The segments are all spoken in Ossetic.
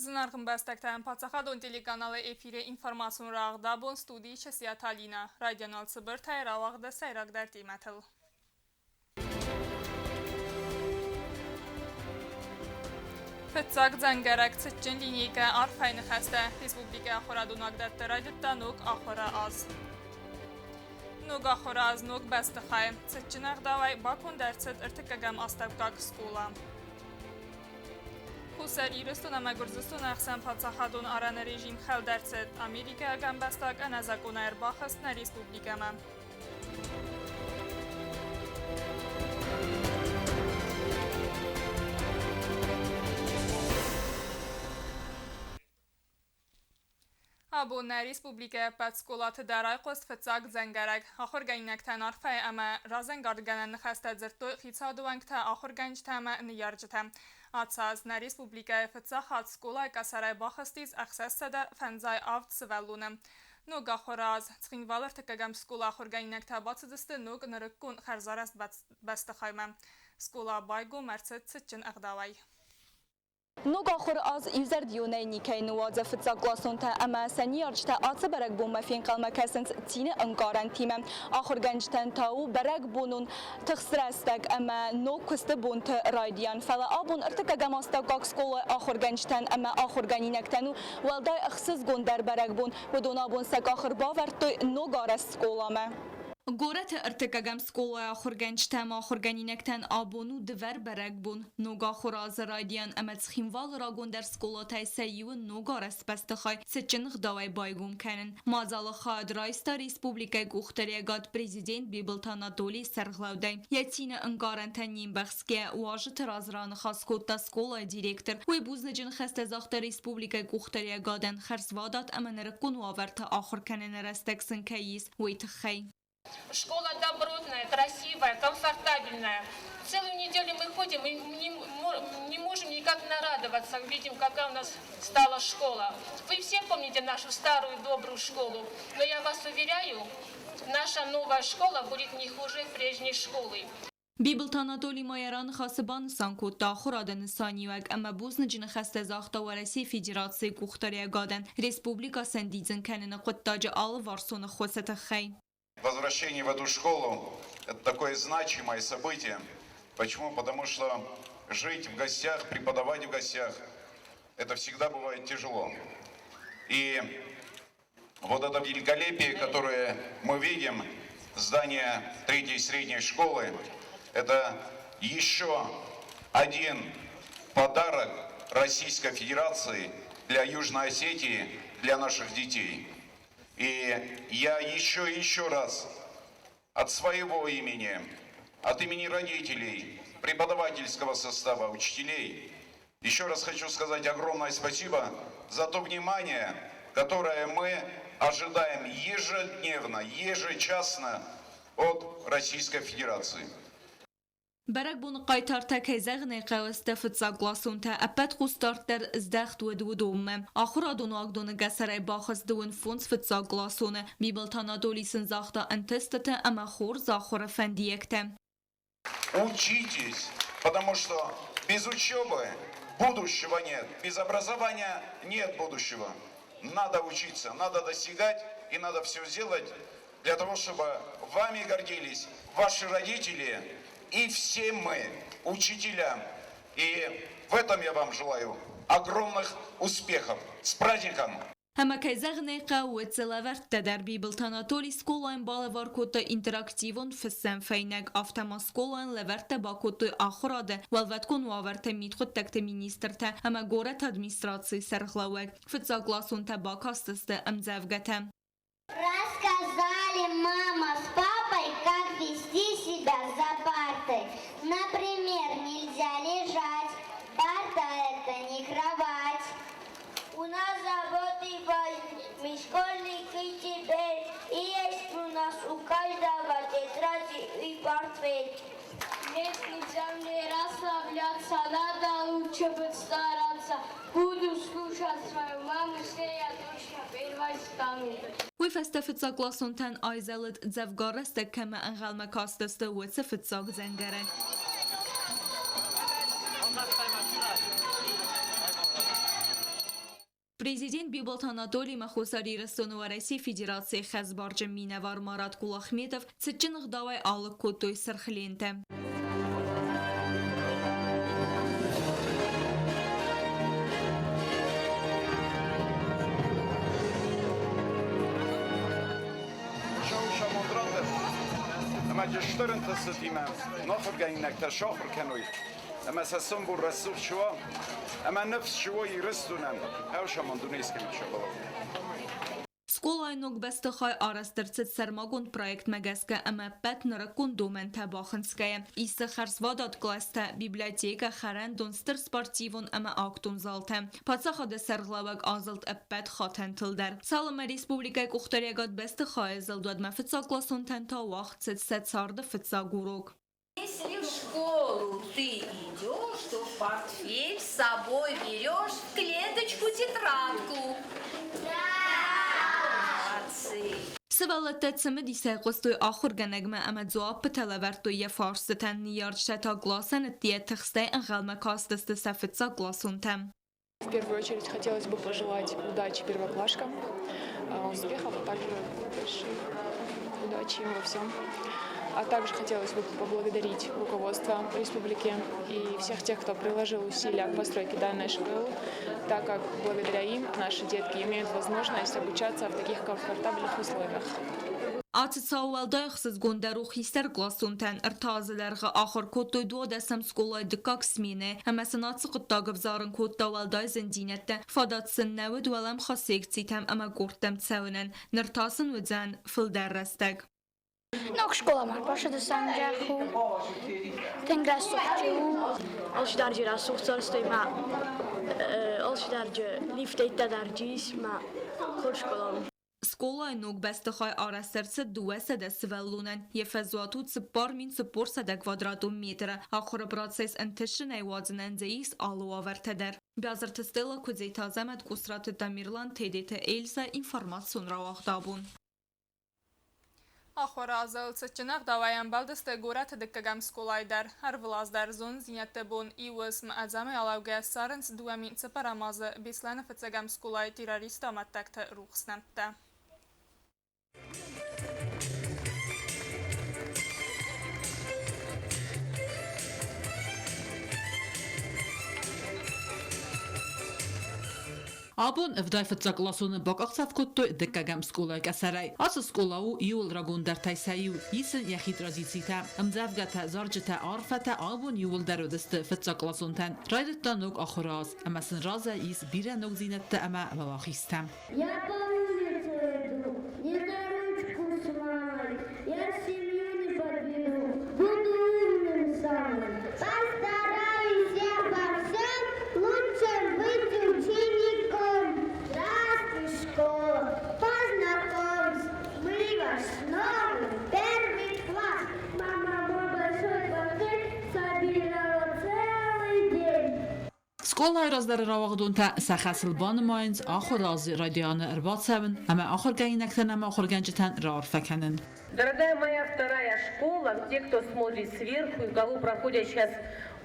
Зынаргъ ӕмбӕстӕгтӕн паддзахадон телеканалы эфиры информацион рӕгъ абон студийы Часиаты Алинӕ. Райдиануал цыбыртӕй рауагъды сӕйрагдӕр темӕтыл. Фыццаг дзӕнгӕрӕг цытджын линейкӕ арфӕйы ныхӕстӕ республикӕйы ахуырадон уагдӕтты райдыдта ног ахуыры аз. Ног ахуыры аз ног бӕстыхай цытджын ӕгъдауӕй баконд ӕрцыд ӕртыккӕгӕм астӕуккаг скъола. Хуссар Ирыстон ӕмӕ Гуырдзыстоны ӕхсӕн паддзахадон арӕны режим хӕлд ӕрцыд. Америкӕйаг ӕмбӕстаг ӕнӕзакъонӕй ӕрбахызт нӕ республикӕмӕ. Абон нӕ республикӕйы ӕппӕт скъолаты дӕр айхъуыст фыццаг дзӕнгӕрӕг. Ахуыргӕнинӕгтӕн арфӕйы ӕмӕ разӕнгардгӕнӕн ныхӕстӕ дзырдтой хицауады уӕнгтӕ, ахуыргӕнджытӕ ӕмӕ ныййарджытӕ. Ацы аз нӕ республикӕйы фыццаг хатт скъолайы къӕсӕрӕй бахызтис 657 сывӕллоны. Ног ахуыры аз Цхинвалы ӕртыккӕгӕм скъола ахуыргӕнинӕгтӕ бацыдысты ног нырыккон хӕрзарӕзт бӕстыхаймӕ. Скъола байгом ӕрцыд цытджын ӕгъдауӕй. Ног ахуыры аз иузӕрдионӕй никӕй ныууадзы фыццагкъласонтӕ ӕмӕ сӕ ныййарджытӕ ацы бӕрӕгбонмӕ фенхъӕлмӕ кӕсынц цины ӕнкъарӕнтимӕ. Ахуыргӕнджытӕн та у бӕрӕгбонон тыхст рӕстӕг ӕмӕ ног куысты бонты райдиан. Фӕлӕ абон ӕртыккӕгӕм астӕуккаг скъолайы ахуыргӕнджытӕн ӕмӕ ахуыргӕнинӕгтӕн у уӕлдай ӕхсызгондӕр бӕрӕгбон. Уыдон абон сӕ къах ӕрбавӕрдтой ногарӕзт скъоламӕ. Горӕты ӕртыккӕгӕм скъолайы ахуыргӕнджытӕ ӕмӕ ахуыргӕнинӕгтӕн абон у дывӕр бӕрӕгбон. Ног ахуыры азы райдиан ӕмӕ Цхинвалы рагондӕр скъолатӕй сӕ иуы ногарӕзт бӕстыхай цытджын ӕгъдауӕй байгом кӕнын. Мадзалы хайад райста республикӕйы къухдариӕгад президент Бибылты Анатолийы сӕргълӕудӕй. Йӕ цины ӕнкъарӕнтӕ не мбӕхсгӕйӕ уазджыты раз раныхас кодта скъолайы директор. Уый бузныджы ныхӕстӕ загъта республикӕйы къухдариӕгадӕн хӕрзвадат ӕмӕ нырыккон уавӕрты ахуыр кӕныны рӕстӕг сын кӕй ис, уый тыххӕй. Школа добротная, красивая, комфортабельная. Целую неделю мы ходим и не можем никак нарадоваться, видим, какая у нас стала школа. Вы все помните нашу старую добрую школу, но я вас уверяю, наша новая школа будет не хуже прежней школы. Бибылты Анатоли ма йӕ раныхасы банысан кодта ахуырады нысаниуӕг ӕмӕ бузныджы ныхӕстӕ загъта Уӕрӕсейы Федерацийы къухдариӕгадӕн республикӕ сӕндидзын кӕныны хъуыддаджы алыварсон ӕххуысы тыххӕй. Возвращение в эту школу – это такое значимое событие. Почему? Потому что жить в гостях, преподавать в гостях – это всегда бывает тяжело. И вот это великолепие, которое мы видим, здание третьей средней школы, это еще один подарок Российской Федерации для Южной Осетии, для наших детей. И я еще и еще раз от своего имени, от имени родителей, преподавательского состава, учителей, еще раз хочу сказать огромное спасибо за то внимание, которое мы ожидаем ежедневно, ежечасно от Российской Федерации. Бӕрӕгбоны хъайтартӕ, кӕй зӕгъын ӕй хъӕуы, сты фыццагкъласонтӕ, ӕппӕт хъусдард дӕр здӕхт уыд уыдонмӕ. Ахуырадон уагдоны гӕсӕрӕй бахызт дыууын фондз фыццагкъласоны. Бибылты Анатолий сын загъта ӕнтыстытӕ ӕмӕ хорз ахуыры фӕндиӕгтӕ. Учитесь, потому что без учебы будущего нет, без образования нет будущего. Надо учиться, надо достигать и надо все сделать для того, чтобы вами гордились ваши родители и все мы, учителя. И в этом я вам желаю огромных успехов. С праздником! Ӕмӕ кӕй зӕгъын ӕй хъӕуы, цы лӕвӕрттӕ дӕр Бибылты Анатолий скъолайӕн балӕвар кодта интерактивон фыссӕн фӕйнӕг, афтӕ ма скъолайӕн лӕвӕрттӕ бакодтой ахуырады, уӕлвӕткон уавӕрты мидхъуыддӕгты министртӕ ӕмӕ горӕты администрацийы сӕргълӕууӕг. Фыццагкъласонтӕ бакастысты ӕмдзӕвгӕтӕ. Рассказали мама с папой, как вести себя за партой. Например, нельзя лежать, парта это не кровать. У нас заботы и праздник, мы школьники теперь, и есть у нас у каждого тетради и портфель. Нет, нельзя мне расслабляться, надо лучше подстараться. Буду слушать свою маму, с ней я точно первой стану. Уый фӕстӕ фыццагкъласонтӕн айзӕлыд дзӕвгар рӕстӕг кӕмӕ ӕнхъӕлмӕ кастысты, уыцы фыццаг дзӕнгӕрӕг. Президент Бибылты Анатолимӕ Хуссар Ирыстоны Уӕрӕсейы Федерацийы хӕсбарджын минӕвар Марат Кулахметов цытджын ӕгъдауӕй алыг кодтой сырх лентӕ. Ӕмӕ стыр ӕнтыстытимӕ ахуыргӕнинӕгтӕ сахуыр кӕной ӕмӕ сӕ сомбон рӕсугъд чи уа ӕмӕ ныфс чи уой Ирыстонӕн, ӕвсӕмон дунейы сӕрбӕлӕг. Скъолайы ног бӕстыхай арӕзт ӕрцыд сӕрмагонд проектмӕ гӕсгӕ ӕмӕ ӕппӕт нырыккон домӕнтӕ бахынцгӕйӕ. Ис дзы хӕрзвадат кълӕстӕ, библиотекӕ, хӕрӕндон, стыр спортивон ӕмӕ актон залтӕ. Паддзахады сӕргълӕууӕг азылд ӕппӕт хатӕнтыл дӕр. Цалынмӕ республикӕйы къухдариӕгад бӕстыхайы зылд, уӕдмӕ фыццагкъласонтӕн та уагъд цыд сӕ царды фыццаг урок. Если в школу ты идешь, то портфель с собой берешь, в клеточку тетрадку. Да! Молодцы! Сывӕллӕттӕ цымыдисӕй хъуыстой ахуыргӕнӕгмӕ ӕмӕ дзуаппытӕ лӕвӕрдтой йӕ фарстытӕн. Ныййарджытӕ та къласӕн ӕддейӕ тыхстӕй ӕнхъӕлмӕ кастысты сӕ фыццагкъласонтӕм. В первую очередь хотелось бы пожелать удачи первоклашкам, успехов, а также больших удачи им во всем. А также хотелось бы поблагодарить руководство республики и всех тех, кто приложил усилия к постройке данной школы, так как благодаря им наши детки имеют возможность обучаться в таких комфортабельных условиях. Ацы цау уӕлдай ӕхсызгондӕр у хистӕркъласонтӕн. Ӕртӕ азы дӕргъы ахуыр кодтой дуадӕсӕм скъолайы дыккаг сменӕйы ӕмӕ сын ацы хъуыддаг ӕвзарын кодта уӕлдай зындзинӕдтӕ. Фадат сын нӕ уыд уӕлӕмхас секцитӕм ӕмӕ къордтӕм цӕуынӕн. Ныр та сын уыдзӕн фылдӕр рӕстӕг. Ног скъоламӕ ӕрбацыдысты у тынг рӕсугъд у. Алчидӕр рӕсугъд царстӕй ма алчидӕр лифтӕй дӕр ис ма хорз скъола у. Скъолайы ног бӕстыхай арӕзт ӕрцыд 200 сывӕллонӕн. Йӕ фӕзуат у 4440 квадратон метры. Ахуыры процесс ӕнтысынӕй уадзынӕн дзы ис алы уавӕртӕ дӕр. Бязырты Стелла, Куыдзеты Азӕмӕт, Къусраты Тамерлан, Тедеты Эльза, информацион рауагъд абон. Ахуыры азыл цытджын ӕгъдауӕй ӕмбӕлдысты горӕты дыккӕгӕм скъолайы дӕр. Ӕрвылаз дӕр зонддзинӕдты бон иу уысм ӕдзӕмӕй алӕугӕ ссарынц 2004 азы Беслӕны фыццӕгӕм скъолайы террористы амӕттӕгты рухс нӕмттӕ. Абон ӕвдай фыццагкъласоны бакъахдзӕф кодтой дыккӕгӕм скъолайы къӕсӕрӕй. Ацы скъола у иууыл рагондӕртӕй сӕ иу. Ис ын йӕхи традицитӕ. Ӕмдзӕвгӕтӕ, зарджытӕ, арфӕтӕ абон иууылдӕр уыдысты фыццагкъласонтӕн. Райдыдта ног ахуыры аз, ӕмӕ сын разӕй ис бирӕ ногдзинӕдтӕ ӕмӕ уӕлахизтӕ. Я по улице иду, не за ручку с мамой, я семью не подведу, буду умным самым. Постараюсь я во всем лучшим быть учеником. Здравствуй, школа, познакомься, мы ваш новый первый класс. Мама мой большой портфель собирала целый день. Скъолайы раздӕры рауагъдонтӕ сӕ хӕсыл банымайынц ахуыры азы райдианы ӕрбацӕуын ӕмӕ ахуыргӕнинӕгтӕн ӕмӕ ахуыргӕнджытӕн раарфӕ кӕнын. Дорогая моя вторая школа, те, кто смотрит сверху и у кого проходят сейчас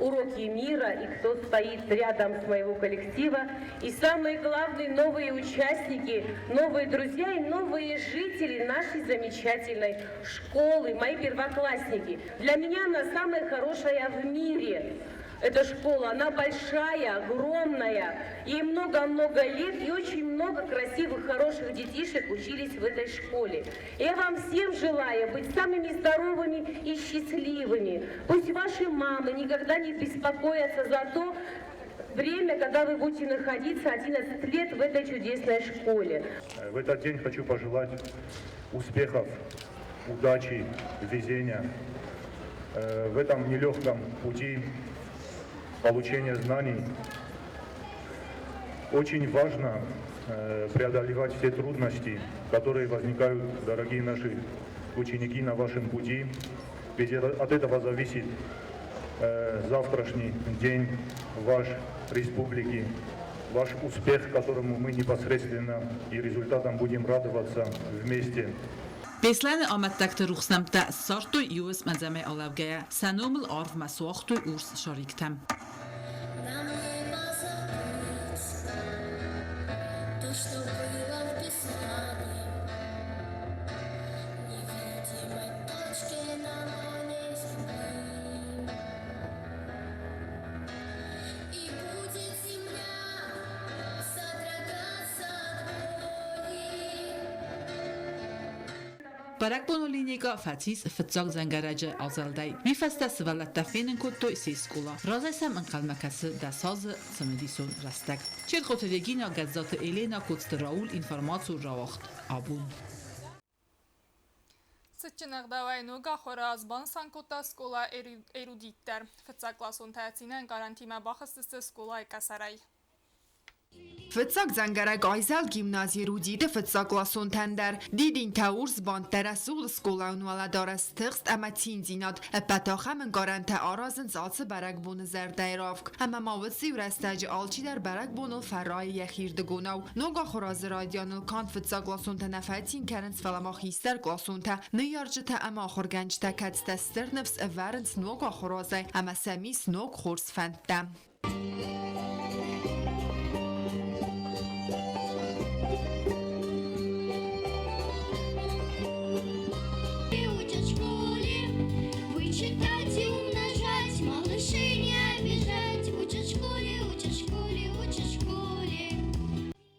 уроки мира, и кто стоит рядом с моего коллектива, и самые главные новые участники, новые друзья и новые жители нашей замечательной школы, мои первоклассники. Для меня она самая хорошая в мире. Эта школа, она большая, огромная, ей много-много лет, и очень много красивых, хороших детишек учились в этой школе. Я вам всем желаю быть самыми здоровыми и счастливыми. Пусть ваши мамы никогда не беспокоятся за то время, когда вы будете находиться 11 лет в этой чудесной школе. В этот день хочу пожелать успехов, удачи, везения в этом нелегком пути получения знаний. Очень важно преодолевать все трудности, которые возникают, дорогие наши ученики, на вашем пути. Ведь от этого зависит завтрашний день ваш республики, ваш успех, которому мы непосредственно и результатом будем радоваться вместе. Беслӕны амӕттӕгты рухс нӕмттӕ ссардтой иу уысм ӕдзӕмӕй алӕугӕйӕ, сӕ номыл арвмӕ суагътой урс шариктӕ. Бӕрӕгбонон линейкӕ фӕцис фыццаг дзӕнгӕрӕджы азӕлдӕй. Уый фӕстӕ сывӕллӕттӕ фенын кодтой се скъола. Разӕй сӕм ӕнхъӕлмӕ кӕсы дӕсазы цымыдисон рӕстӕг. Чертхъоты Регина, Гӕззаты Елена, Коцты Рауль, информацион рауагъд абон. Цытджын ӕгъдауӕй ног ахуыры аз банысан кодта скъола Эрудит дӕр. Фыццагкъласонтӕ цины ӕнкъарӕнтимӕ бахызтысты скъолайы къӕсӕрӕй. Фыццаг дзӕнгӕрӕг айзӕлд гимнази Эрудиты фыццагкъласонтӕн дӕр. Дидинтӕ, урс бандтӕ, рӕсугъд скъолайон уӕлӕдарӕс, тыхст ӕмӕ циндзинад. Ӕппӕт ахӕм ӕнкъарӕнтӕ аразынц ацы бӕрӕгбоны зӕрдӕйы равг. Ӕмӕ ма уыцы иу рӕстӕджы алчидӕр бӕрӕгбоныл фӕрайы йӕхирдыгонау. Ног ахуыр азы райдианыл канд фыццагкъласонтӕ нӕ фӕцин кӕнынц, фӕлӕ ма хистӕркъласонтӕ, ныййарджытӕ ӕмӕ ахуыргӕнджытӕ, кӕцытӕ стыр ныфс ӕвӕрынц ног ахуыр азӕй ӕмӕ сӕм ис ног хорз фӕндтӕ. Учат в школе вычитать и умножать, малышей не обижать. Учат в школе, учат в школе, учат в школе.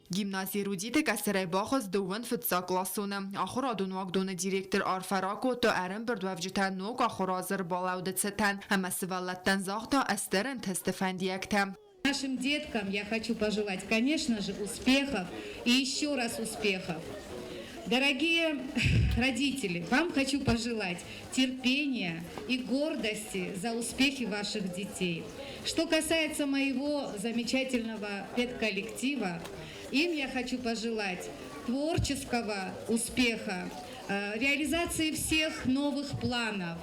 Гимнази Эрудиты къӕсӕрӕй бахызт дыууын фыццагкъласоны. Ахуырадон уагдоны директор арфӕ ракодта ӕрӕмбырдуӕвджытӕн ног ахуыр азы ӕрбалӕуды цытӕн ӕмӕ сывӕллӕттӕн загъта ӕстӕр ӕнтысты фӕндиӕгтӕ. Нашим деткам я хочу пожелать, конечно же, успехов и еще раз успехов. Дорогие родители, вам хочу пожелать терпения и гордости за успехи ваших детей. Что касается моего замечательного педколлектива, им я хочу пожелать творческого успеха, реализации всех новых планов,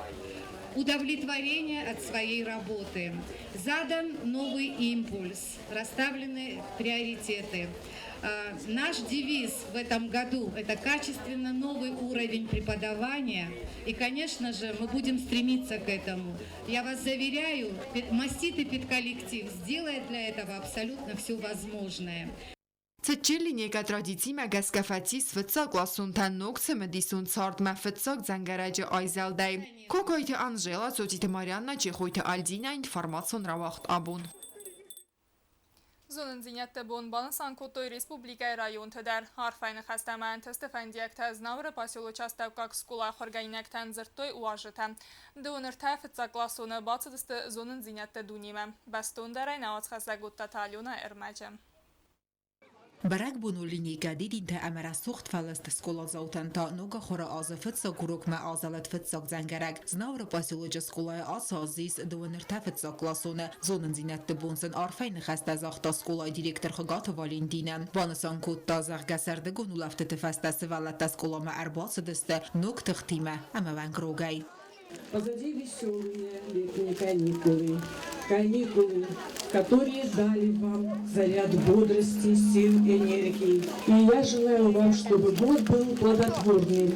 удовлетворения от своей работы. Задан новый импульс, расставлены приоритеты. Наш девиз в этом году – это качественно новый уровень преподавания. И, конечно же, мы будем стремиться к этому. Я вас заверяю, маститый педколлектив сделает для этого абсолютно все возможное. Цытджын линейкӕ традицимӕ гӕсгӕ фӕцис фыццагкъласонтӕн ног цымыдисон цардмӕ фыццаг дзӕнгӕрӕджы айзӕлдӕй. Кокойты Анжела, Цотиты Марианна, Чехойты Альдинӕ, информацион рауагъд абон. Зонындзинӕдты бон банысан кодтой республикӕйы районты дӕр. Арфӕйы ныхӕстӕ ӕмӕ ӕнтысты фӕндиӕгтӕ Знауыры поселочы астӕуккаг скъолайы ахуыргӕнинӕгтӕн дзырдтой уазджытӕ. Дыууын ӕртӕ фыццагкъласоны бацыдысты зонындзинӕдты дунемӕ. Бӕстондӕрӕй нӕ уацхӕссӕг Оттаты Аленӕ ӕрмӕджы. Бӕрӕгбонон линейкӕ дидинтӕ ӕмӕ рӕсугъд фӕлыст скъоладзаутӕн та ног ахуыры азы фыццаг урокмӕ азӕлыд фыццаг дзӕнгӕрӕг. Знауыры поселочы скъолайы ацы аз ис дыууын ӕртӕ фыццагкъласоны. Зонындзинӕдты бон сын арфӕйы ныхӕстӕ загъта скъолайы директор Хуыгаты Валентинӕ. Банысан кодта, зӕгъгӕ, сӕрдыгон улӕфтыты фӕстӕ сывӕллӕттӕ скъоламӕ ӕрбацыдысты ног тыхтимӕ ӕмӕ уӕнгрогӕй. Позади веселые летние каникулы, каникулы, которые дали вам заряд бодрости, сил, энергии. И я желаю вам, чтобы год был плодотворным.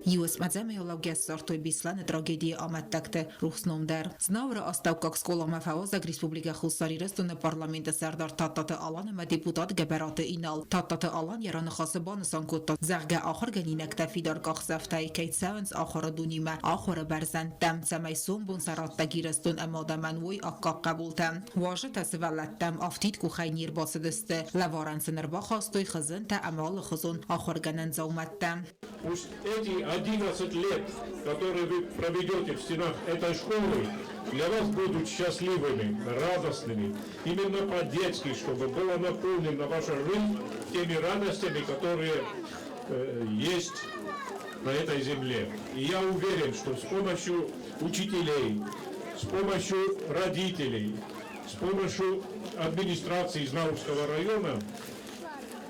Иу ӕмӕ лӕугӕ ссардтой Беслӕны трагедийы амӕттӕгты рухс ном дӕр. Знауыры астӕуккаг скъоламӕ фӕуазӕг Республикӕ Хуссар Ирыстоны парламенты сӕрдар Тадтаты Алан ӕмӕ депутат Гӕбӕраты Инал. Тадтаты Алан йӕ раныхасы банысан кодта, зӕгъгӕ, ахуыргӕнинӕгтӕ фидар къахдзӕфтӕй кӕй цӕуынц ахуыры дунимӕ, ахуыры бӕрзӕндтӕм, цӕмӕй сомбон сӕ раттӕг Ирыстон ӕмӕ адӕмӕн уой аккаг хъӕбултӕ. Уазджытӕ сывӕллӕттӕм афтид къухӕй не рбацыдысты, лӕварӕн сын ӕрбахастой хызынтӕ ӕмӕ алыхуызон ахуыргӕнӕн дзаумӕттӕ. Пусть эти 11 лет, которые вы проведете в стенах этой школы, для вас будут счастливыми, радостными, именно по-детски, чтобы была наполнена ваша жизнь теми радостями, которые есть на этой земле. И я уверен, что с помощью учителей, с помощью родителей, с помощью администрации Знаурского района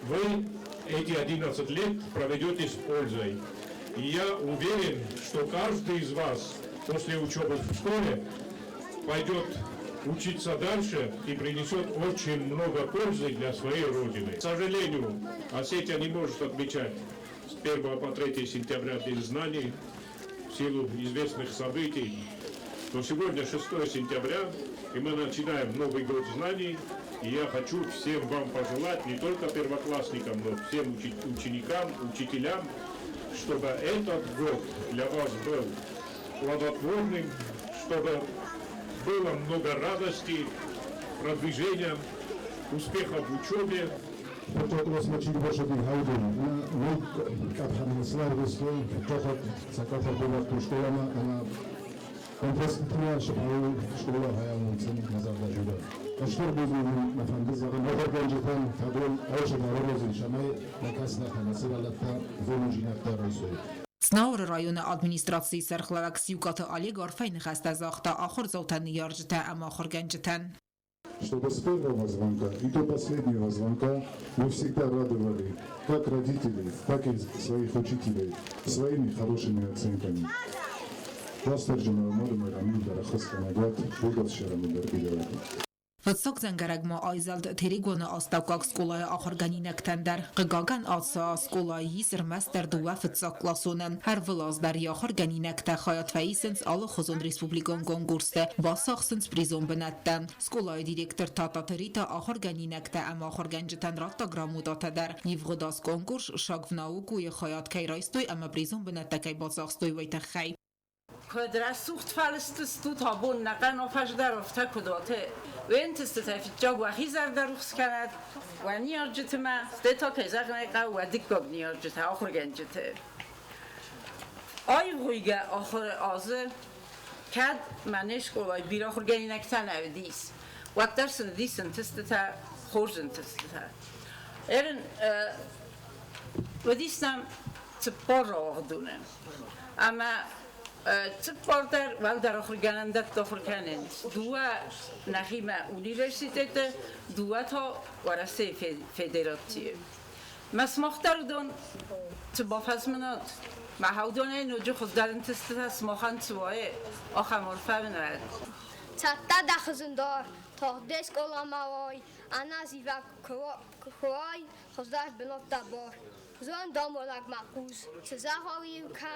вы эти 11 лет проведете с пользой. И я уверен, что каждый из вас после учебы в школе пойдет учиться дальше и принесет очень много пользы для своей Родины. К сожалению, Осетия не может отмечать с 1 по 3 сентября День знаний в силу известных событий. Но сегодня 6 сентября, и мы начинаем Новый год знаний. И я хочу всем вам пожелать, не только первоклассникам, но всем ученикам, учителям, чтобы этот год для вас был плодотворным, чтобы было много радости, продвижения, успехов в учебе. Фыццаг къласмӕ чи рбацыди, уыдон ӕмӕ ног къӕпхӕны славдысты фыццаг хатт сӕ къах ӕрбавӕрдтой скъоламӕ ӕмӕ ӕнтыстытимӕ сыхауы скъола хайамонцын мӕ зӕрдӕ зӕгъы. Стыр бузныг мӕ фӕнды зӕгъын ахуыргӕнджытӕн, фӕдон алчидӕр аразын, цӕмӕй нӕ кӕстӕртӕ, нӕ сывӕллӕттӕ зонындзинӕдтӕ райсой. Знауыры районы администрацийы сӕргълӕууӕг Сиукъаты Олег арфӕйы ныхӕстӕ загъта ахуырдзаутӕн, ныййарджытӕ ӕмӕ ахуыргӕнджытӕн. Чтобы с первого звонка и до последнего звонка вы всегда радовали как родителей, так и своих учителей своими хорошими оценками. Уастырджи мӕ мады Майрӕм иудар ӕххуысгӕнӕг уӕд, удӕфсӕрмы дӕр бирӕ уӕд. Фыццаг дзӕнгӕрӕг ма айзӕлд Терегоны астӕуккаг скъолайы ахуыргӕнинӕгтӕн дӕр. Хъыгагӕн, ацы скъолайы ис ӕрмӕстдӕр дыууӕ фыццагкъласоны. Ӕрвылаз дӕр йӕ ахуыргӕнинӕгтӕ хайад фӕисынц алыхуызон республикон конкурсты, бацахсынц призон бынӕттӕ. Скъолайы директор Тататы Рита ахуыргӕнинӕгтӕ ӕмӕ ахуыргӕнджытӕн радта грамотатӕ дӕр. Ивгъуыд аз конкурс «Шаг в науку»-йы хайад кӕй райстой ӕмӕ призон бынӕттӕ кӕй бацахстой, уый тыххӕй. Куыд рӕсугъд фӕлыст стут абон нӕхъӕн афӕдз дӕр афтӕ куыд уат. Уе нтыстытӕ фыццаг уӕхи зӕрдӕ рухс кӕнӕд, уӕ ныййарджытимӕ, стӕй та, кӕй зӕгъын ӕй хъӕуы, уӕ дыккаг ныййарджытӕ, ахуыргӕнджыты. Аивгъуыйгӕ ахуыры азы кӕд мӕ не скъолайы бирӕ ахуыргӕнинӕгтӕ нӕ уыдис, уӕддӕр сын уыдис ӕнтыстытӕ, хорз ӕнтыстытӕ. Ерын уыдис нӕм цыппар рауагъдоны. Ӕмӕ цыппар дӕр уӕлдӕр ахуыргӕнӕндӕтты ахуыр кӕнынц. Дыууӕ нӕхимӕ университеты, дыууӕ та Уӕрӕсейы Федерацийы. Мӕ сымах дӕр уыдон цы бафӕзмынат, мӕ уыдонӕй ноджы хуыздӕр ӕнтыстытӕ сымахӕн цы уайы, ахӕм арфӕ уын уӕд. Цӕттӕ дӕ хызындар, тагъд де скъоламӕ уай, ӕнӕзивӕг куы уай, хуыздӕр бынӕттӕ бар. Зондамонӕгмӕ хъус, цы зӕгъа, уый-иу кӕ,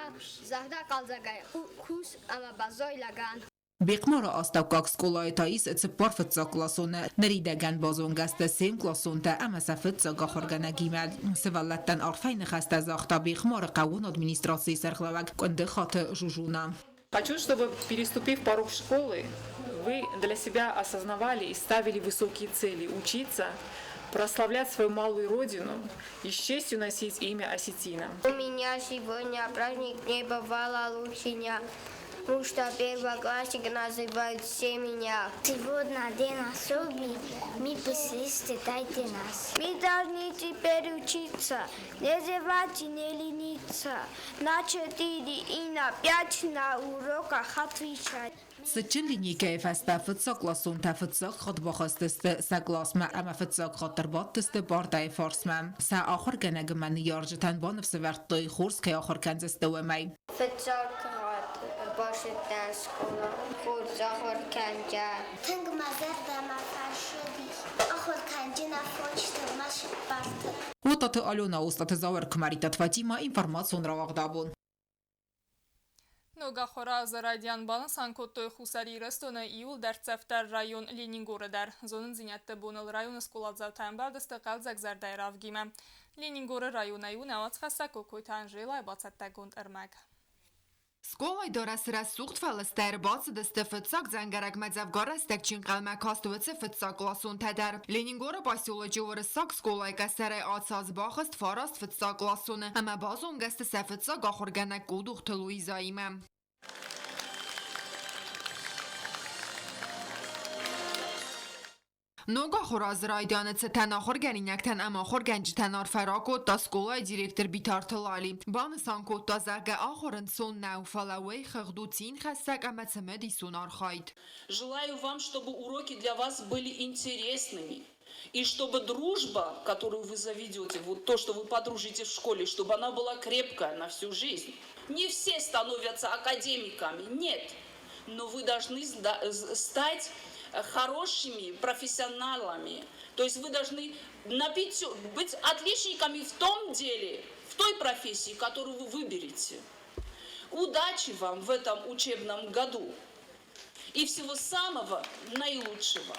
зӕрдӕхъӕлдзӕгӕй кус ӕмӕ баззай лӕгӕн. Бехъмары астӕуккаг скъолайы та ис цыппар фыццагкъласоны. Ныридӕгӕн базонгӕ сты се мкъласонтӕ ӕмӕ сӕ фыццаг ахуыргӕнӕгимӕ. Сывӕллӕттӕн арфӕйы ныхӕстӕ загъта Бехъмары хъӕууон администрацийы сӕргълӕууӕг Къуындыхаты Жужуна. Хочу, чтобы, переступив порог школы, вы для себя осознавали и ставили высокие цели учиться, прославлять свою малую родину и с честью носить имя осетина. У меня сегодня праздник, не бывало лучше дня, потому что первоклассник называют все меня. Сегодня день особый, мы пришли, встречайте нас. Мы должны теперь учиться, не зевать и не лениться, на четыре и на пять на уроках отвечать. Цытджын линейкӕйы фӕстӕ фыццагкъласонтӕ фыццаг хатт бахызтысты сӕ къласмӕ ӕмӕ фыццаг хатт ӕрбадтысты партӕйы фарсмӕ. Сӕ ахуыргӕнӕгимӕ ныййарджытӕн баныфсӕвӕрдтой, хорз кӕй ахуыр кӕндзысты, уымӕй. Фыццаг хатт бацыдтӕн скъола, хорз ахуыр кӕнгӕ. Тынг мӕ зӕрдӕмӕ фӕцыди, ахуыр кӕнджын афонсты мӕ сыппарты. Уататы Алена, Остъаты Зауыр, Куымӕридтаты Фатимӕ, информацион рауагъд абон. Ног ахуыры азы райдиан банысан кодтой Хуссар Ирыстоны иууыл дӕрддзӕфдӕр район Ленингоры дӕр. Зонындзинӕдты боныл районы скъоладзаутӕ ӕмбӕлдысты хъӕлдзӕг зӕрдӕйы равгимӕ. Ленингоры районӕй у нӕ уацхӕссӕг Кокойты Анжелайы бацӕттӕгонд ӕрмӕг. Скъолайы дарӕсы рӕсугъд фӕлыстӕ ӕрбацыдысты фыццаг дзӕнгӕрӕгмӕ дзӕвгар рӕстӕг чи ӕнхъӕлмӕ каст, уыцы фыццагкъласонтӕ дӕр. Ленингоры поселочы уырыссаг скъолайы къӕсӕрӕй ацы аз бахызт фараст фыццагкъласоны ӕмӕ базонгӕ сты сӕ фыццаг ахуыргӕнӕг Къудухты Луизаимӕ. Ног ахуыр азы райдианы цытӕн ахуыргӕнинӕгтӕн ӕмӕ ахуыргӕнджытӕн арфӕ ракодта скъолайы директор Битарты Лали. Банысан кодта, зӕгъгӕ, ахуыр ӕнцон нӕу, фӕлӕ уый хыгъд у цинхӕссӕг ӕмӕ цымыдисон архайд. Желаю вам, чтобы уроки для вас были интересными. И чтобы дружба, которую вы заведете, вот то, что вы подружите в школе, чтобы она была крепкая на всю жизнь. Не все становятся академиками, нет. Но вы должны стать хорошими профессионалами. То есть вы должны быть отличниками в том деле, в той профессии, которую вы выберете. Удачи вам в этом учебном году и всего самого наилучшего.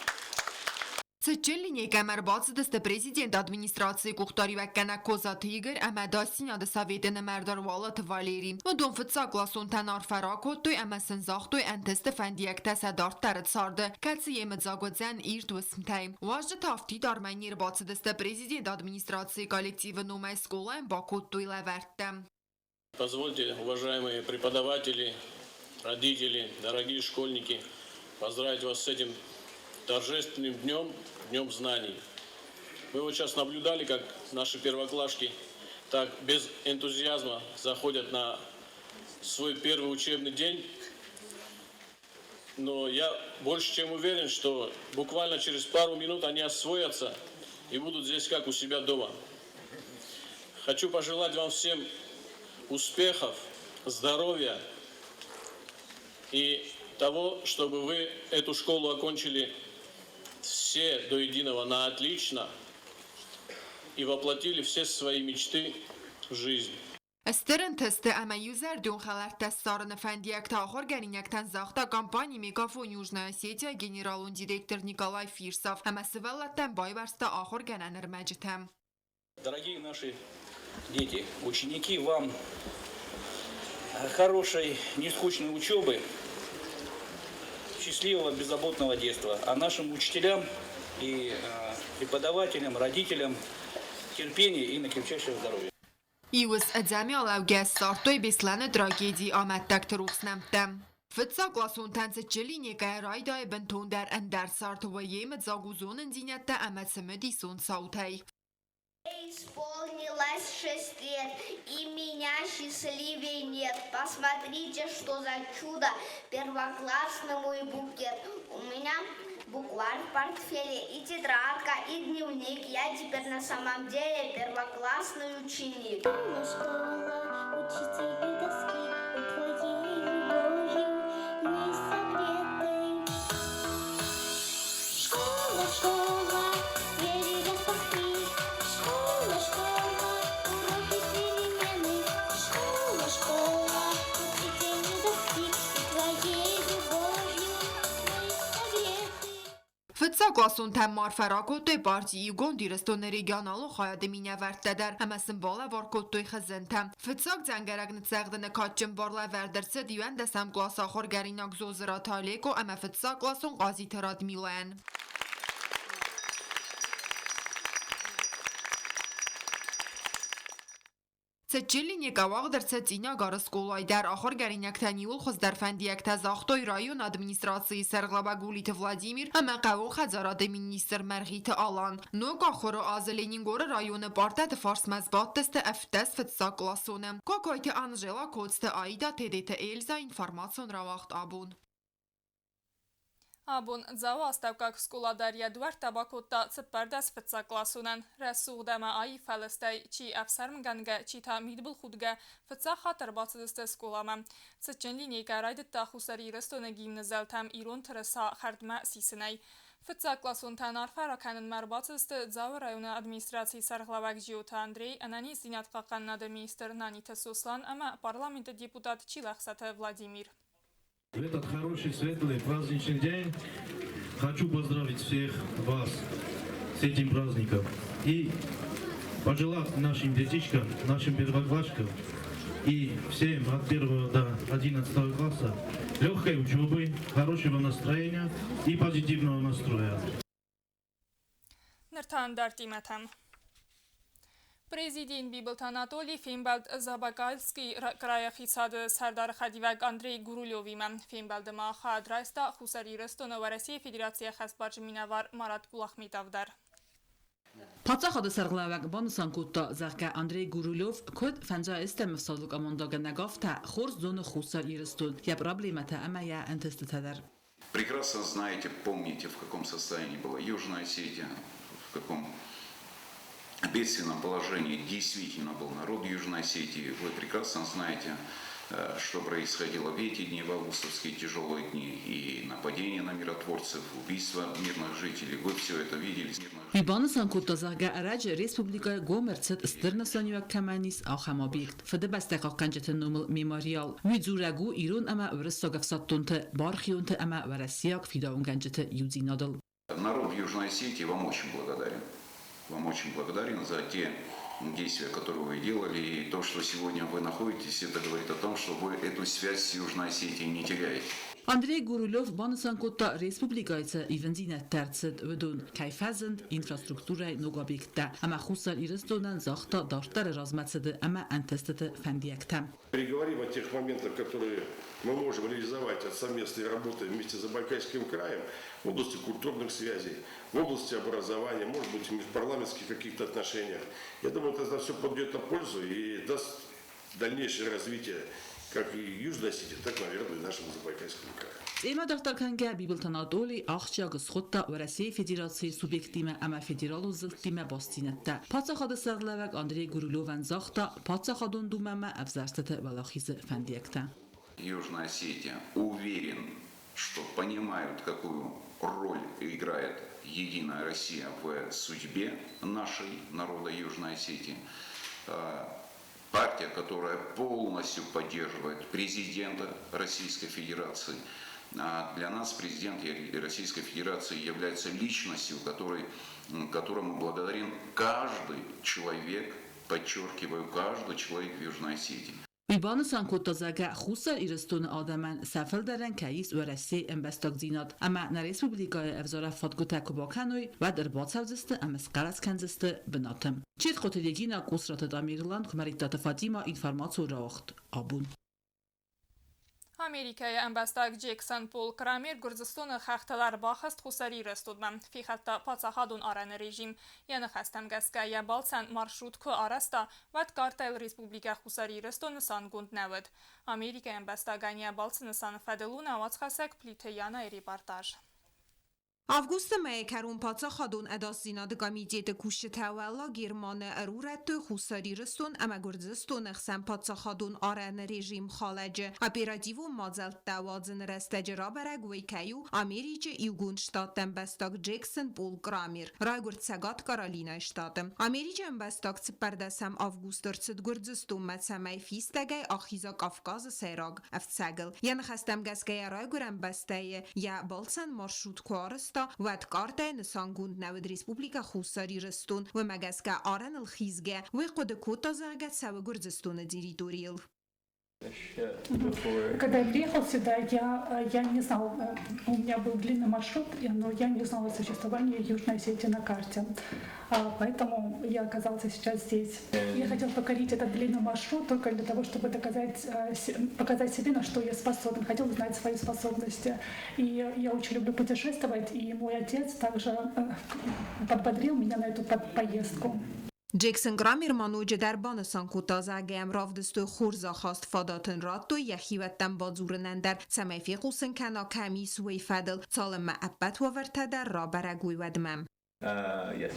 Цытджын линейкӕмӕ ӕрбацыдысты президенты администрацийы къухдариуӕггӕнӕг Козаты Игорь ӕмӕ Ӕдасдзинады советы нымӕрдар Уалыты Валери. Уыдон фыццагкъласонтӕн арфӕ ракодтой ӕмӕ сын загътой ӕнтысты фӕндиӕгтӕ сӕ дарддӕры царды, кӕцы йемыдзаг уыдзӕн ирд уысмтӕй. Уазджытӕ афтид армӕй не рбацыдысты президенты администрацийы коллективы номӕй скъолайӕн бакодтой лӕвӕрттӕ. Позвольте, уважаемые преподаватели, родители, дорогие школьники, поздравить вас с этим торжественным днем, Днем знаний. Мы вот сейчас наблюдали, как наши первоклашки так без энтузиазма заходят на свой первый учебный день. Но я больше чем уверен, что буквально через пару минут они освоятся и будут здесь как у себя дома. Хочу пожелать вам всем успехов, здоровья и того, чтобы вы эту школу окончили все до единого на отлично и воплотили все свои мечты в жизнь. Стыр ӕнтысты ӕмӕ иузӕрдион хӕлӕрттӕ ссарыны фӕндиӕгтӕ ахуыргӕнинӕгтӕн загъта компани «Мегафон Южная Осетия» генералон директор Николай Фирсов ӕмӕ сывӕллӕттӕн байуӕрста ахуыргӕнӕн ӕрмӕджытӕ. Дорогие наши дети, ученики, вам хорошей, нескучной учебы, счастливого, беззаботного детства. А нашим учителям и преподавателям, родителям терпения и наикрепчайшего здоровья. Иу ӕдзӕмӕй алӕугӕ ссардтой Беслӕны трагедийы амӕттӕгты рухс нӕмттӕ. Фыццагкъласонтӕн цытджын линейкӕйӕ райдайы бынтондӕр ӕндӕр цард вӕййы йемыдзаг у зонындзинӕдтӕ ӕмӕ цымыдисон цаутӕй. Исполнилось 6 лет, и меня счастливее нет. Посмотрите, что за чудо, первоклассный мой букет. У меня букварь в портфеле, и тетрадка, и дневник. Я теперь на самом деле первоклассный ученик. Школа, учитель доски, твоей любовью не согретой. Школа, школа, двери распахни. Школа, школа, уроки перемены. Школа, школа, учитель доски, твоей любовью мы согреты. Фыццагкъласонтӕн ма арфӕ ракодтой парти Иугонд Ирыстоны регионалон хайады минӕвӕрттӕ дӕр ӕмӕ сын балӕвар кодтой хызынтӕ. Фыццаг дзӕнгӕрӕг ныццӕгъдыны кадджын бар лӕвӕрд ӕрцыд иуӕндӕсӕм къласы ахуыргӕнинаг Зозыраты Алеко ӕмӕ фыццагкъласон Хъазиты Радмилайӕн. Цытджын линейкӕ уагъд ӕрцыд Цъинагары скъолайы дӕр. Ахуыргӕнинӕгтӕн иууыл хуыздӕр фӕндиӕгтӕ загътой районы администрацийы сӕргълӕууӕг Улиты Владимир ӕмӕ хъӕууон хӕдзарады министр Мӕргъиты Алан. Ног ахуыры азы Ленингоры районы партӕты фарсмӕ сбадтысты 17 фыццагкъласоны. Кокойты Анжела, Коцты Аида, Тедеты Эльза, информацион рауагъд абон. Абон Дзауы астӕуккаг скъола дӕр йӕ дуӕрттӕ бакодта 14 фыццагкъласонӕн. Рӕсугъд ӕмӕ аив фӕлыстӕй, чи ӕфсӕрмгӕнгӕ, чи та мидбылхудгӕ, фыццаг хатт ӕрбацыдысты скъоламӕ. Цытджын линейкӕ райдыдта Хуссар Ирыстоны гимны зӕлтӕм ирон тырыса хӕрдмӕ сисынӕй. Фыццагкъласонтӕн арфӕ ракӕнынмӕ ӕрбацыдысты Дзауы районы администрацийы сӕргълӕууӕг Джиоты Андрей, ӕнӕниздзинад хъахъхъӕнынады министр Наниты Сослан ӕмӕ парламенты депутат Чилӕхсаты Владимир. В этот хороший, светлый, праздничный день хочу поздравить всех вас с этим праздником и пожелать нашим детишкам, нашим первоклашкам и всем от 1 до 11 класса легкой учебы, хорошего настроения и позитивного настроя. Ныр та ӕндӕр темӕтӕм. Президент Бибылты Анатолий фембӕлд Забайкальский крайы хицауады сӕрдары хӕдивӕг Андрей Гурулевимӕ. Фембӕлды ма хайад райста Хуссар Ирыстоны Уӕрӕсейы Федерацийы ӕххӕстбарджын минӕвар Марат Кулахметов дӕр. Паддзахады сӕргълӕууӕг банысан кодта, зӕгъгӕ, Андрей Гурулев куыд фӕндзайӕстӕм ӕфсады командӕгӕнӕг, афтӕ хорз зоны Хуссар Ирыстон, йӕ проблемӕтӕ ӕмӕ йӕ ӕнтыстытӕ дӕр. Прекрасно знаете, помните, в каком состоянии была Южная Осетия, в каком бедственном положении действительно был народ Южной Осетии. Вы прекрасно знаете, что происходило в эти дни, в августовские тяжелые дни, и нападение на миротворцев, убийство мирных жителей. Вы все это видели. Уый банысан кодта, зӕгъгӕ, ӕрӕджы республикӕйы гом ӕрцыд стыр нысаниуӕг кӕмӕн ис, ахӕм объект – Фыдыбӕстӕ хъахъхъӕнджыты номыл мемориал. Уый дзурӕг у ирон ӕмӕ уырыссаг ӕфсӕддонты, бархионты ӕмӕ уӕрӕсейаг фидауынгӕнджыты иудзинадыл. Народ Южной Осетии вам очень благодарен. Вам очень благодарен за те действия, которые вы делали. И то, что сегодня вы находитесь, это говорит о том, что вы эту связь с Южной Осетией не теряете. Андрей Гурулев банысан кодта, республикӕйы цы ивындзинӕдтӕ ӕрцыд, уыдон кӕй фӕзынд инфраструктурӕйы ног объекттӕ ӕмӕ Хуссар Ирыстонӕн загъта дарддӕры размӕцыды ӕмӕ ӕнтыстыты фӕндиӕгтӕ. Переговорим о тех моментах, которые мы можем реализовать от совместной работы вместе с Забайкальским краем в области культурных связей, в области образования, может быть, в межпарламентских каких-то отношениях. Я думаю, это все пойдет на пользу и даст дальнейшее развитие как и Южной Осетии, так, наверное, и нашему Забайкальскому краю. Цъемӕ дарддӕр кӕнгӕ Бибылты Анатоли ахсджиаг схуыдта Уӕрӕсейы Федерацийы субъекттимӕ ӕмӕ федералон зылдтимӕ бастдзинӕдтӕ. Паддзахады сӕргълӕууӕг Андрей Гурулевӕн загъта Паддзахадон Думӕмӕ ӕвзӕрстыты уӕлахизы фӕндиӕгтӕ. Южная Осетия уверен, что понимают, какую роль играет Единая Россия в судьбе нашей народа Южной Осетии. Партия, которая полностью поддерживает президента Российской Федерации. А для нас президент Российской Федерации является личностью, которому благодарен каждый человек, подчеркиваю, каждый человек в Южной Осетии. Уый банысан кодта, зӕгъгӕ, Хуссар Ирыстоны адӕмӕн сӕ фылдӕрӕн кӕй ис Уӕрӕсейы ӕмбӕстагдзинад ӕмӕ нӕ республикӕйы ӕвзарӕг фадгуытӕ куы бакӕной, уӕд ӕрбацӕудзысты ӕмӕ схъӕлӕс кӕндзысты бынаты. Четхъоты Регина, Къусраты Тамерлан, Куымӕридтаты Фатимӕ, информацион рауагъд абон. Америкӕйы ӕмбӕстаг Джексон Пол Крамер Гуырдзыстоны хӕхтыл ӕрбахызт Хуссар Ирыстонмӕ, фехӕлдта паддзахадон арӕны режим. Йӕ ныхӕстӕм гӕсгӕ, йӕ балцӕн маршрут куы арӕзта, уӕд картӕйыл Республикӕ Хуссар Ирыстон нысангонд нӕ уыд. Америкӕйы ӕмбӕстагӕн йӕ балцы нысаны фӕдыл у нӕ уацхӕссӕг Плиты Янайы репортаж. Августы мӕйы кӕрон Паддзахадон ӕдасдзинады комитеты кусджытӕ Уӕллаг Германы ӕрурӕдтой Хуссар Ирыстон ӕмӕ Гуырдзыстоны хсӕн паддзахадон арӕны режим халӕджы. Оперативон мадзӕлттӕ уадзыны рӕстӕджы рабӕрӕг уый кӕй у Америчы Иугонд Штатты ӕмбӕстаг Джексон Пол Крамер, райгуырд Цӕгат Каролинӕйы штаты. Америчы ӕмбӕстаг 14 августы ӕрцыд Гуырдзыстонмӕ, цӕмӕй фистӕгӕй ахиза Кавказы сӕйраг ӕфцӕгыл. Йӕ ныхӕстӕм гӕсгӕ йӕ райгуырӕн бӕстӕйы йӕ балцӕн маршрут куы арӕзта, уӕд картӕйы нысангонд нӕ уыд Республикӕ Хуссар Ирыстон. Уымӕ гӕсгӕ арӕныл хизгӕ, уый хъуыды кодта, зӕгъгӕ, цӕуы Гуырдзыстоны территорийыл. Когда я приехал сюда, я не знал, у меня был длинный маршрут, но я не знала о существовании Южной Осетии на карте. Поэтому я оказался сейчас здесь. Я хотел покорить этот длинный маршрут только для того, чтобы доказать, показать себе, на что я способен. Хотел узнать свои способности. И я очень люблю путешествовать, и мой отец также подбодрил меня на эту поездку. Джексон Крамер ма ноджыдӕр банысан кодта, зӕгъгӕ йӕм равдыстой хорз ахаст, фадат ын радтой йӕ хиуӕттӕм бадзурынӕн дӕр, цӕмӕй фехъусын кӕна кӕм ис, уый фӕдыл, цалынмӕ ӕппӕт уавӕртӕ дӕр рабӕрӕг уой, уӕдмӕ. Yes.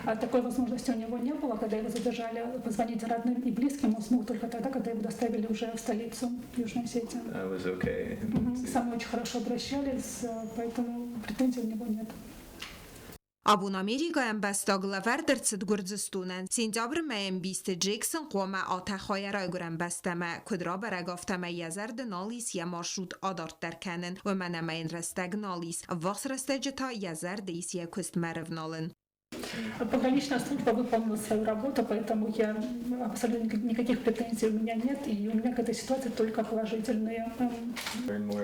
А такой возможности у него не было, когда его задержали, позвонить родным и близким он смог только тогда, когда его доставили уже в столицу Южной Осетии. I was okay. Со мной очень хорошо обращались, поэтому претензий у него нет. Абон Америкӕйы ӕмбӕстаг лӕвӕрд ӕрцыд Гуырдзыстонӕн. Сентябры мӕйы ӕмбисты Джексон хъуамӕ атӕха йӕ райгуырӕн бӕстӕмӕ. Куыд рабӕрӕг, афтӕмӕй йӕ зӕрды нал ис йӕ маршрут адарддӕр кӕнын, уымӕн ӕмӕ йын рӕстӕг нал ис. Ӕввахс рӕстӕджы та йӕ зӕрды ис йӕ куыстмӕ рывналын. Пограничная служба выполнила свою работу, поэтому я абсолютно никаких претензий у меня нет, и у меня к этой ситуации только положительные.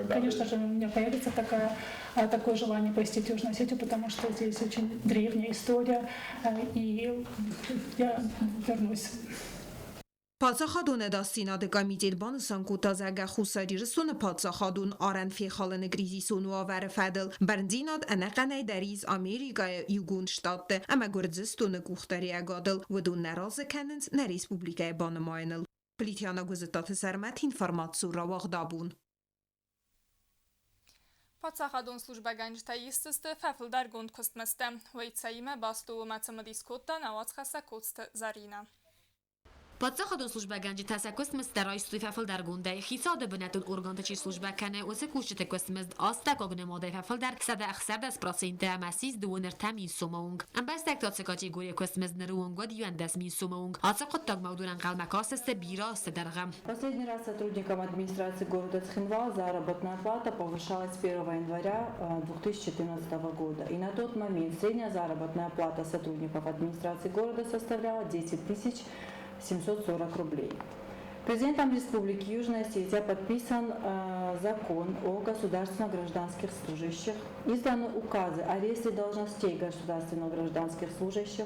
Конечно же, у меня появится такое желание посетить Южную Осетию, потому что здесь очень древняя история, и я вернусь. Паддзахадон ӕдасдзинады комитет банысан кодта, зӕгъгӕ, Хуссар Ирыстоны паддзахадон арӕн фехалыны кризисон уавӕры фӕдыл бӕрндзинад ӕнӕхъӕнӕй дӕр ис Америкӕйы Иугонд Штатты ӕмӕ Гуырдзыстоны къухдариӕгадыл, уыдон нӕ разы кӕнынц нӕ республикӕйы банымайыныл. Плитяна Гуызыттаты Сӕрмӕт информацион рауагъд абон. Паддзахадон службӕгӕнджытӕ исдзысты фӕфылдӕргонд куыстмыздтӕ. Уый цӕимӕ баст у, уымӕ цымыдис кодта нӕ уацхӕссӕг Коцты Зӕринӕ. Паддзахадон службӕгӕнджытӕ сӕ куыстмыздтӕ райстой фӕфылдӕргондӕй. Хицауады бынӕттон органты чи службӕ кӕны, уыцы кусджыты куыстмызд астӕуккаг нымадӕй фӕфылдӕр 116% ӕмӕ ссис 33 000 сомы онг. Ӕмбӕстӕгты ацы категорийы куыстмызд ныры онг уыд 11 000 сомы онг. Ацы хъуыддагмӕ уыдон ӕнхъӕлмӕ кастысты бирӕ азты дӕргъы. Последний раз сотрудникам администрации города Цхинвал заработная плата повышалась 1 января 2014 года. И на тот момент средняя заработная плата сотрудников администрации города составляла 10 740 рублей. Президентом Республики Южная Осетия подписан закон о государственных гражданских служащих, изданы указы о реестре должностей государственных гражданских служащих,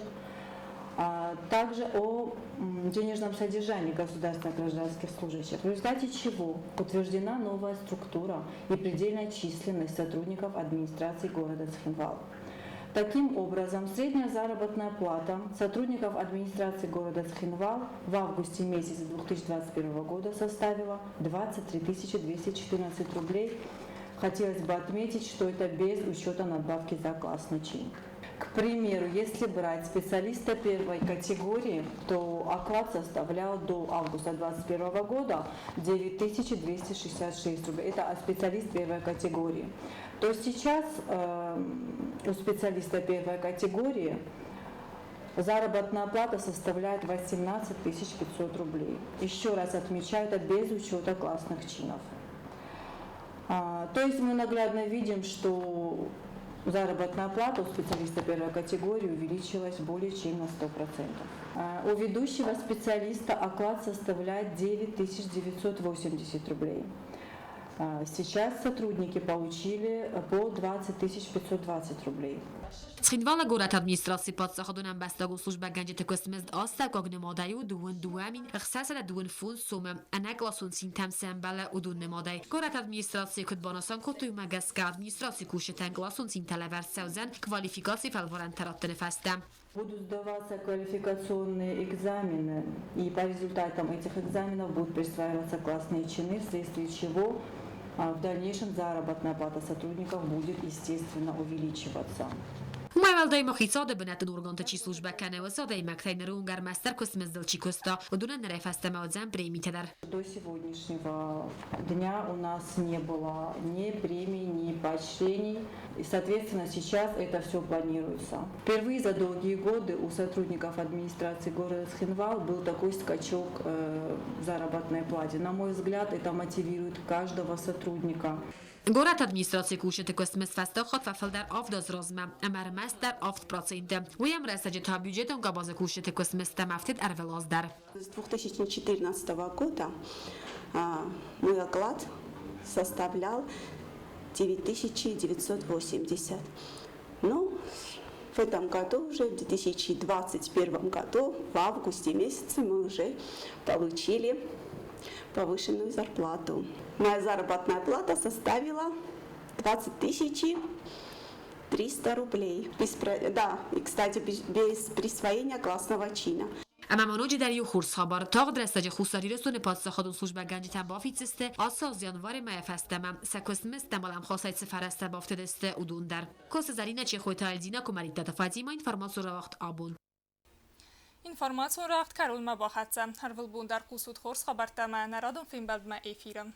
а также о денежном содержании государственных гражданских служащих, в результате чего утверждена новая структура и предельная численность сотрудников администрации города Цхинвал. Таким образом, средняя заработная плата сотрудников администрации города Цхинвал в августе месяце 2021 года составила 23 214 рублей. Хотелось бы отметить, что это без учета надбавки за классный чин. К примеру, если брать специалиста первой категории, то оклад составлял до августа 2021 года 9266 рублей. Это специалист первой категории. То сейчас у специалиста первой категории заработная плата составляет 18 500 рублей. Еще раз отмечаю, это без учета классных чинов. То есть мы наглядно видим, что заработная плата у специалиста первой категории увеличилась более чем на 100%. У ведущего специалиста оклад составляет 9980 рублей. Сейчас сотрудники получили по 20 520 рублей. Цхинвалы горӕты администрацийы паддзахадон ӕмбӕстагон службӕгӕнджыты куыстмызд астӕуккаг нымадӕй у 22 625 сомы, ӕнӕкъласон цинтӕм цы ӕмбӕлы, уыдон нымадӕй. Горӕты администрацийы куыд банысан кодтой, уымӕ гӕсгӕ администрацийы кусджытӕн къласон цинтӕ лӕвӕрд цӕудзӕн квалификацийы фӕлварӕнтӕ раттыны фӕстӕ. Будут сдаваться квалификационные экзамены, и по результатам этих экзаменов будут присваиваться классные чины, вследствие чего в дальнейшем заработная плата сотрудников будет, естественно, увеличиваться. Уымӕй уӕлдай ма хицауады бынӕттон органты чи службӕ кӕны, уыцы адӕймӕгтӕй ныры онг ӕрмӕстдӕр куыстмыздыл чи куыста, уыдонӕн нырӕй фӕстӕмӕ уыдзӕн премитӕ дӕр. До сегодняшнего дня у нас не было ни премий, ни поощрений. И, соответственно, сейчас это все планируется. Впервые за долгие годы у сотрудников администрации города Цхинвал был такой скачок в заработной плате. На мой взгляд, это мотивирует каждого сотрудника. Горӕты администрацийы кусджыты куыстмызд фӕстаг хатт фӕфылдӕр 7 азы размӕ, ӕмӕ ӕрмӕстдӕр 7%. Уый ӕмрӕстӕджы та бюджетон къабазы кусджыты куыстмыздтӕм ӕфтыд ӕрвылаз дӕр. С 2014 года мой оклад составлял 9980. Ну, в этом году, уже в 2021 году, в августе месяце мы уже получили повышенную зарплату. Моя заработная плата составила 20 300 рублей. Без, да, и, кстати, без присвоения классного чина. Ӕмӕ ма ноджыдӕр иу хорз хабар. Тагъд рӕстӕджы Хуссар Ирыстоны паддзахадон службӕгӕнджытӕн бафиддзысты, ацы аз январы мӕйӕ фӕстӕмӕ сӕ куыстмыздтӕм уӕлӕмхасӕй цы фӕрӕзтӕ бафтыдысты, уыдон дӕр. Косы Зӕринӕ, Чехойты Альдина, Куымӕридтаты Фатимӕ, информацион рауагъд «Абон». Информацион рауагъд кӕронмӕ бахӕццӕ. Ӕрвылбон дӕр хъусут хорз хабӕрттӕ ӕмӕ нӕ радон фембӕлдмӕ эфиры.